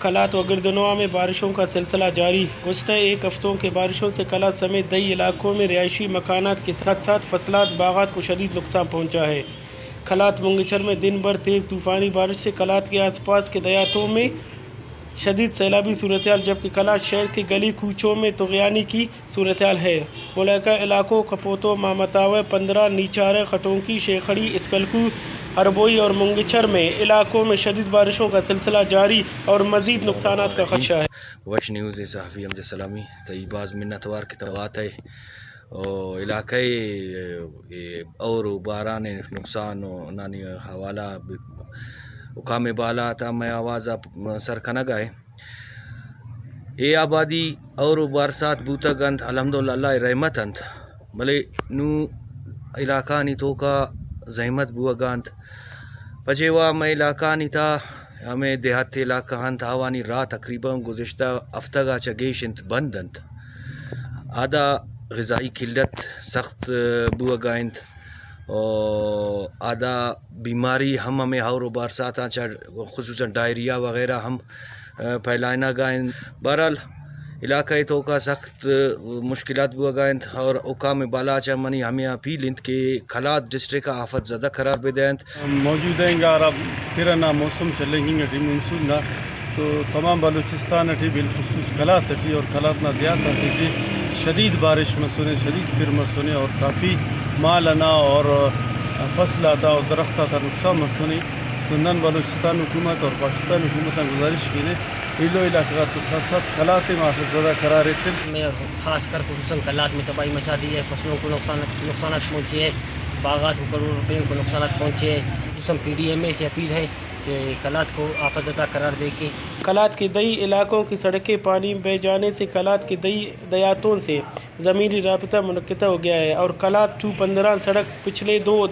کلات و گردنوا میں بارشوں کا سلسلہ جاری۔ گزشتہ ایک ہفتوں کے بارشوں سے کلات سمیت دئی علاقوں میں رہائشی مکانات کے ساتھ ساتھ فصلات، باغات کو شدید نقصان پہنچا ہے۔ کلات منگچر میں دن بھر تیز طوفانی بارش سے کلات کے آس پاس کے دیہاتوں میں شدید سیلابی صورتحال، جبکہ کلات شہر کے گلی کوچوں میں طغیانی کی صورتحال ہے۔ ملحقہ علاقوں کپوتو، مامتاوے، پندرہ، نیچارے، خٹونکی، شیخڑی، اسکلکو، ہربوئی اور منگچر میں علاقوں میں شدید بارشوں کا سلسلہ جاری اور مزید نقصانات کا خدشہ ہے۔ وش نیوز ءِ صحافی حمزہ سلامی، تئی باز منتوار کہ تو آتئے۔ او علاقہ ءِ، اے، اور و باران ءِ نقصان و نانی حوالہ ب-، حکام بالا تا مئے آواز ءَ سر کنگ ءَ اے۔ اے آبادی اور و بارسات بوتگ انت، الحمدللہ اللہ ءِ رحمت انت، بلے نوں علاقہانی توکا زحمت بوگا انت۔ پجیوا مئے علاقہانی تا ہمے دیہات علاقہ انت، آوانی راہ تقریباً گزشتہ ہفتگا چہ گیش انت بند انت۔ آدا غذائی قلت سخت بوگا انت۔ و آدا بیماری ہم ہمے ہور و بارساتاں چہ خصوصاً ڈائریا وغیرہ ہم، آ، پھیلائینگ ءَ انت۔ بہرحال علاقہ ءِ توکا سخت مشکلات بوگا انت اور حکام بالا چہ منی ہمے اپیل انت کہ کلات ڈسٹرکٹ ءَ آفت زدہ قرار بدینت۔ موجودہ انگارا پھر نا موسم چلیں گی ٹی مونسون نا تو تمام بلوچستان ٹی بالخصوص کلات ٹی اور کلات نا دیہات ٹی شدید بارش مسونے، شدید پھر مسونے اور کافی مال انا اور فصل آتا اور درخت آتا نقصان مسونے۔ تو نن بلوچستان حکومت اور پاکستان حکومت آن گزارش کینے ایلو علاقہ غا تو ساتھ ساتھ کلات ہم آفت زدہ قرار ایتن۔ میں خاص کر خصوصاً کلات میں تباہی مچا دی ہے، فصلوں کو نقصان، نقصانات پہنچے ہیں، باغات کو کروڑ روپے کو نقصانات پہنچے ہیں۔ خصوصاً پی ڈی ایم اے سے اپیل ہے کہ کلات کو آفت زدہ قرار دے کے۔ کلات کے دئی علاقوں کی سڑکیں پانی بہ جانے سے کلات کے دئی دیہاتوں سے زمینی رابطہ منقطع ہو گیا ہے اور کلات ٹو پندرہ سڑک پچھلے دو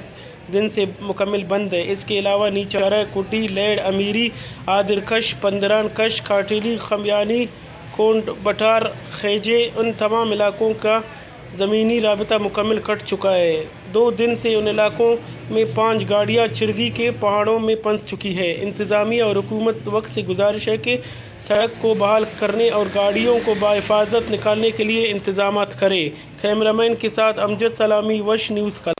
دن سے مکمل بند ہے۔ اس کے علاوہ نیچارہ، کڈی، لیڑ، امیری، آدرکش، پندران کش، کاٹیلی، خمیانی، کونڈ بٹار، خیجے، ان تمام علاقوں کا زمینی رابطہ مکمل کٹ چکا ہے۔ دو دن سے ان علاقوں میں پانچ گاڑیاں چرگی کے پہاڑوں میں پھنس چکی ہے۔ انتظامیہ اور حکومت وقت سے گزارش ہے کہ سڑک کو بحال کرنے اور گاڑیوں کو بحفاظت نکالنے کے لیے انتظامات کرے۔ کیمرہ مین کے ساتھ امجد سلامی، وش نیوز، کلات۔